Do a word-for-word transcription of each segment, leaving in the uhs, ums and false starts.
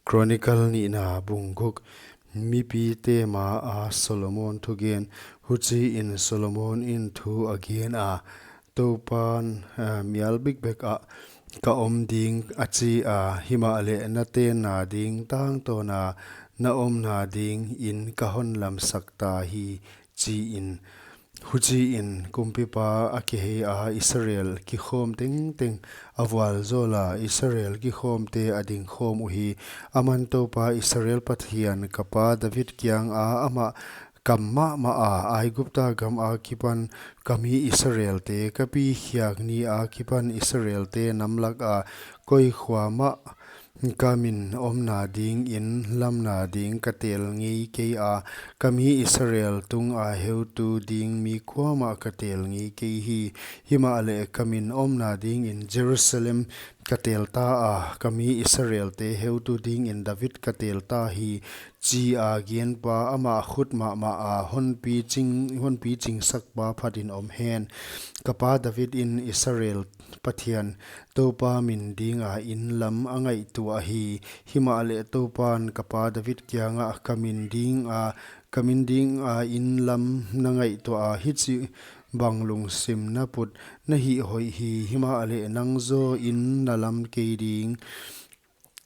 Chronicle nihna bung guk. Mipite maa Solomon thugen. Huchiin Solomon in thu a gen a, Toupan, ah, mial bikbek ah ka om ding a chi a, himahleh na tenna ding tangtawn a na omna dingin ka hon lamsak ta hi, chiin. Huchiin kumpipa a kihei a, Israel kikhawm tengteng a vualzawl a, Israel kikhawmte a dingkhawm uhi. Aman Toupa Israel Pathian, ka pa David kianga amah kam mahmah a, Aigupta gam akipan ka mi Israelte ka pi khiak ni akipan Israelte nam laka koi khua mah ka min omna dingin lamna ding ka tel ngei kei a, ka mi Israel tunga heutu ding mi kuamah ka tel ngei kei hi. Himahleh ka min omna dingin Jerusalem ka tel ta a, ka mi Israelte heutu dingin David ka tel ta hi, chi a genpa amah khut mahmah a hon piching, hon pichingsakpa phatin om hen. Ka pa David in Israel Pathian Toupa min dinga inn lam a ngaihtuah hi. Himahleh Toupan ka pa David kianga ka min dinga, ka min dinga inn lam na ngaihtuah a, hichibang lungsim na put na hih hoih hi. Himahleh nang zawin na lam kei ding,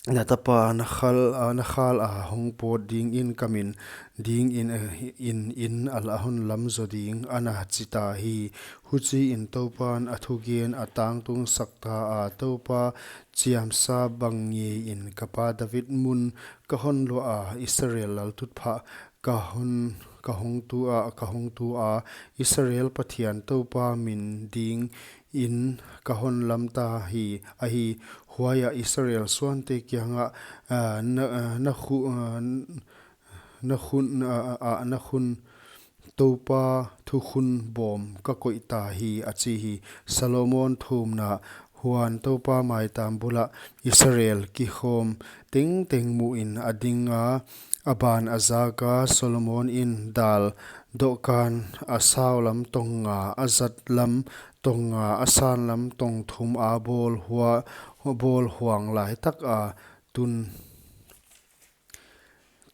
na tapa na khal, ah, na khal a hong pawt dingin ka min dingin, eh, in, in a la hon lam zaw ding, ana chi ta hi. Huchiin Toupan a thugen a tangtung sak ta a, Toupa chiamsa bang ngeiin ka pa David mun ka hon luah a, Israel laltutphah ka hon, ka hong tu a, ka hong tu a, Israel Pathian Toupa min dingin ka hon lam ta hi, ahi. Huaia Israel suante kianga, ah, na, ah, na khu, ah, na khun, ah, ah, na khun Toupa thukhun bawm ka koih ta hi, a chi hi. Solomon thumna. Huan Toupa maitam bula Israel kikhawm tengteng muhin a dinga, a ban a zaka, Solomon in dal dohkan a sau lam tong nga, a zat lam tong nga, a san lam tong thum a bawl hua, bawl huang lai taka tun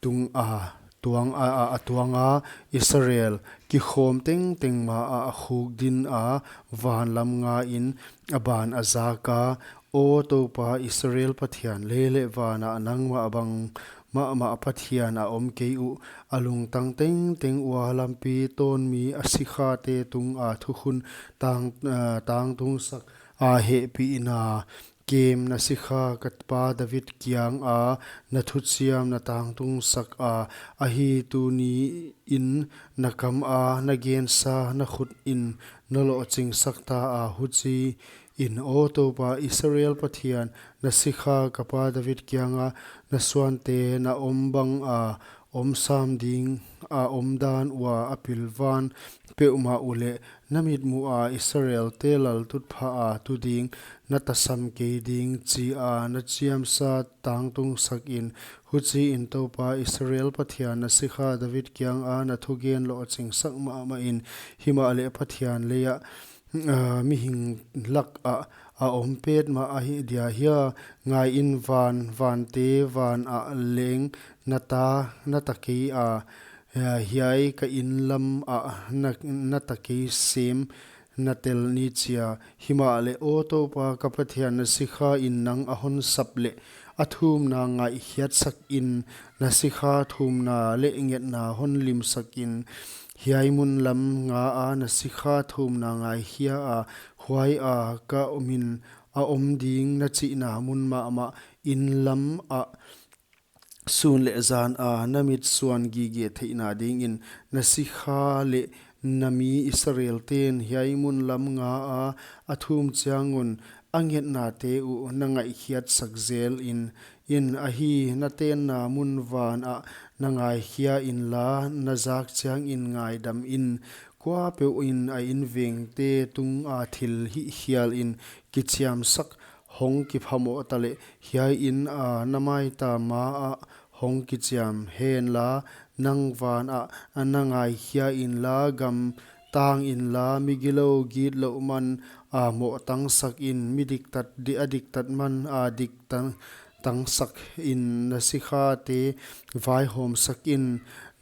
tung a, tuang a, a, a tuang a, Israel kikhawm tengteng maa a khuk din a, van lam ngain a ban a zaka, Aw Toupa Israel Pathian, lei leh vana nangmah bang mahmah Pathian a om kei uh, a lungtang tengteng ua lampi tawnmi a sikhate tunga thukhun tang, ah, tangtungsak a hehpihna kem na sikha ka pa David kianga na thuchiam na tangtungsak a, ahi tuniin na kama na gensa na khutin na lohchingsak ta a, huchiin Aw Toupa Israel Pathian, na sikha ka pa David kianga na suante na om banga om sam ding a omdan ua a pilvan peuhmah uleh na mitmuha Israelte laltutphaha tu ding na tasam kei ding chia na chiamsa tangtungsakin. Huchiin Toupa Israel Pathian na sikha David kianga na thugen lohchingsak mahmahin, himahleh Pathian leia, ah, mihing laka a om petmah ahi dia hia? Ngaiin, van, vante vanah leng na ta, na ta kei a, ah, hiai ka inn lama na, na ta kei sem na tel ni chia. Himahleh, Aw Toupa ka Pathian, na sikhain nang a hon sap leh a thumna ngaihkhiatsakin, na sikha thumna leh ngetna hon limsakin, hiai mun lam ngaa na sikha thumna ngaikhia a, huaia ka min a om ding na chihna mun mahmah inn lama sun leh zana na mitsuan gige theihna dingin, na sikha leh na mi Israelten hiai mun lam ngaa a thum chiang un a ngetnate uh na ngaihkhiatsak zelin, in ahi, na tenna mun vanah na ngaikhia inla, na zak chiangin ngaidamin, kuapeuhin a invengte tunga thil hih khialin kichiamsak hong kiphamoh taleh, hiai ina na maitam maah hong kichiam henla, nang vanah na ngaikhia inla, gam tang inla, migilou gitlouh mana mohtangsakna, mi diktat di a diktat mana diktang tangsak in, na sikhate vaihawmsak in.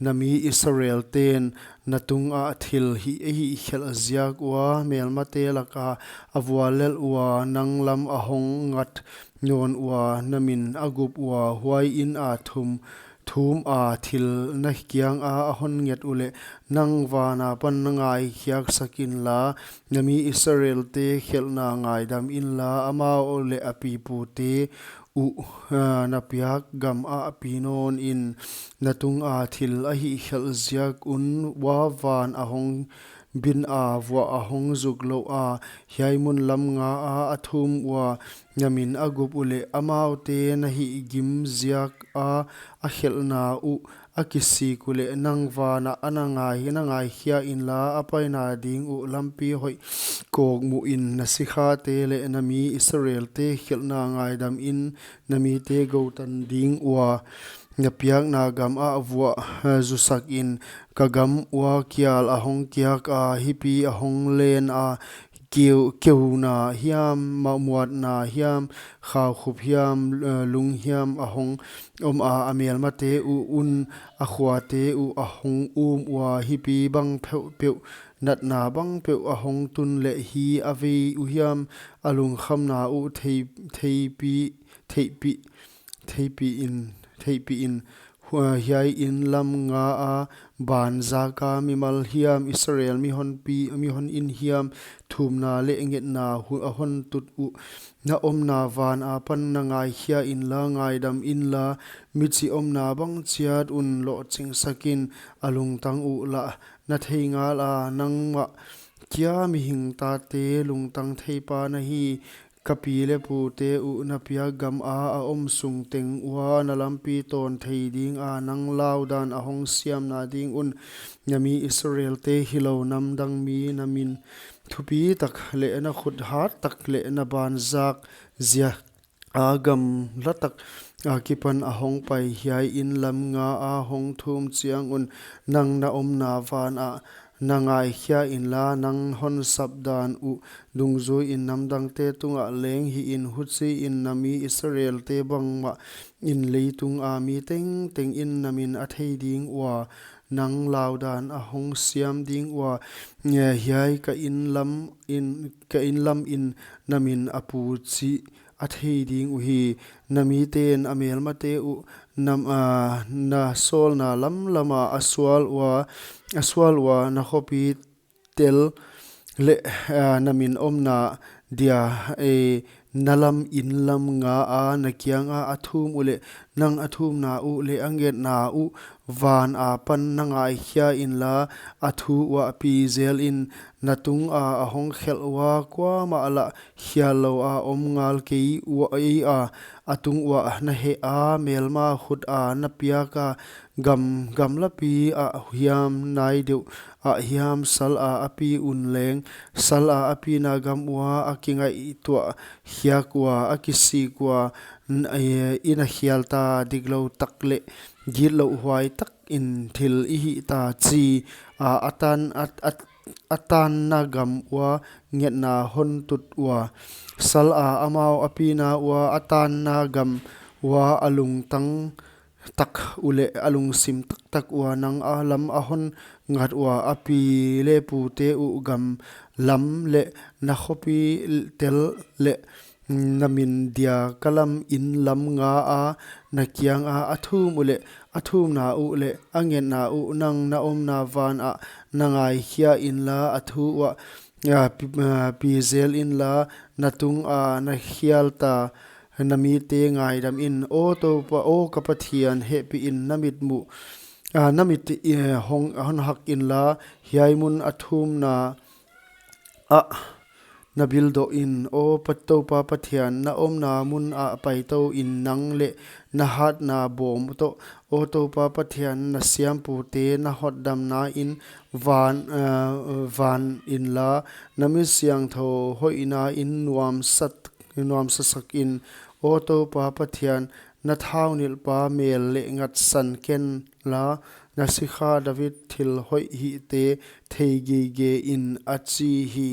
Na mi Israelte'n na tungah thil hih, a hihkhelh ziak ua melmate laka a vuallelh ua, nang lam a hong ngat nawn ua, na min a gup ua, huai inn a thum, thum a thil na kianga a hon nget uleh, nang van apan na ngaikhiaksak inla, na mi Israelte khelhna ngaidam inla, amau leh a pipute uh, ah, na piak gamah pi nawn in. Na tunga thil a hihkhelh ziak un ua, van a hong bin a, vuah a hong zuk louh a, hiai mun lam nga a a thum ua, na min a gup uleh, amaute na hihgim ziak a a khelhna uh a kisik uleh, nang vanah a na ngai, na ngaikhia inla, a paina ding uh lampi hoih kawkmuh in. Na sikhate leh na mi Israelte khelhna ngaidam in, na mite goutan ding ua, na piakna gamah vuah, eh, zusak in. Ka gam ua kial a hong kiak a, hipi a hong len a, keu, keuna hiam, ma-, muatna hiam, khaukhup hiam, eh, lung hiam a hong om a, a melmate uh un, a khuate uh a hong um ua, hipi bang peuhpeuh, natna bang peuh a hong tun leh, hi a vei uh hiam, a lungkhamna uh thei, theipi, theihpih, theihpih in, theihpih in, hua-, hiai inn lam nga a ban zaka mimal hiam, Israel mihonpi, mihon in hiam, thumna leh ngetna hu-, a hon tut uh. Na omna van apan na ngaikhia inla, ngaidam inla, michih omna bang chiat un lohchingsak in, a lungtang uh lah na thei ngal a, nangmah kia mihing tate lungtang theipa na hi. Ka pi leh pute uh na piak gama a om sung teng ua na lampi tawn thei dinga, nang laudan a hong siamna ding un, na mi Israelte hilou namdang mi na min thupi tak leh, na khut hat tak leh, na ban zak ziak a gamla tak akipan a hong pai, hiai inn lam nga a hong thum chiang un, nang na omna vanah na ngaikhia inla, nang hon sapdan uh dungzui in namdangte tungah leng hi in, huchiin na mi Israelte bangmah in leitunga mi tengteng in na min a thei ding ua, nang laudan a hong siam ding ua, eh, hiai ka inn lam in, ka inn lam in na min a pu chih a thei ding uhi. Na mite'n a melmate uh na, ah, na sawlna lamlama a sual ua, a sual ua, na khopi tel leh, ah, na min omna dia, eh, na lam inn lam nga a na kianga a thum uleh, nang a thumna uh leh a ngetna uh van apan na ngaikhia inla, a thu uah pi zel in. Na tunga a hong khelh ua kuamah lah khial lou a om ngal kei ua, ei a, a tung uah na heh a, melma khut a na piak a, gam, gamlapi ah hiam, nai deuh ah hiam, sal a a pi un leng, sal a a pina gam ua a kingaihtuah khiak ua, a kisik ua, n-, eh, i na khial ta, diklou tak leh gitlouh huai tak in thil i hih ta chi a, a tan, a, a, a tanna gam ua ngetna hon tut ua, sal a amau a pina ua a tanna gam ua a lungtang tak uleh, a lungsim taktak ua, nang a lam a hon ngat ua, a pi leh pute uh gam lam leh, na khopi tel leh, na min dia ka lam inn lam nga a na kianga a thum uleh, a thumna uh leh a ngetna uh nang na omna vanah na ngaikhia inla, a thu uah, ah, pi, ah, pi zel inla, na tunga na khial ta na mite ngaidam in. Aw Toupa, aw ka Pathian, hehpih in na mit muh, ah, na mit, eh, hon, hon hak inla, hiai mun a thumna ah na bil doh in. Aw Pa, Toupa Pathian, na omna mun ah paitou in, nang leh na hatna bawm toh. Aw Toupa Pathian, na siampute na hotdamna in van, eh, van inla, na mi siangthou hoihna in nuamsa, nuamsa sak in. Aw Toupa Pathian, na thaunilhpa mel leh ngatsan ken la, na sikha David thil hoih hihte thei gige in, a chi hi.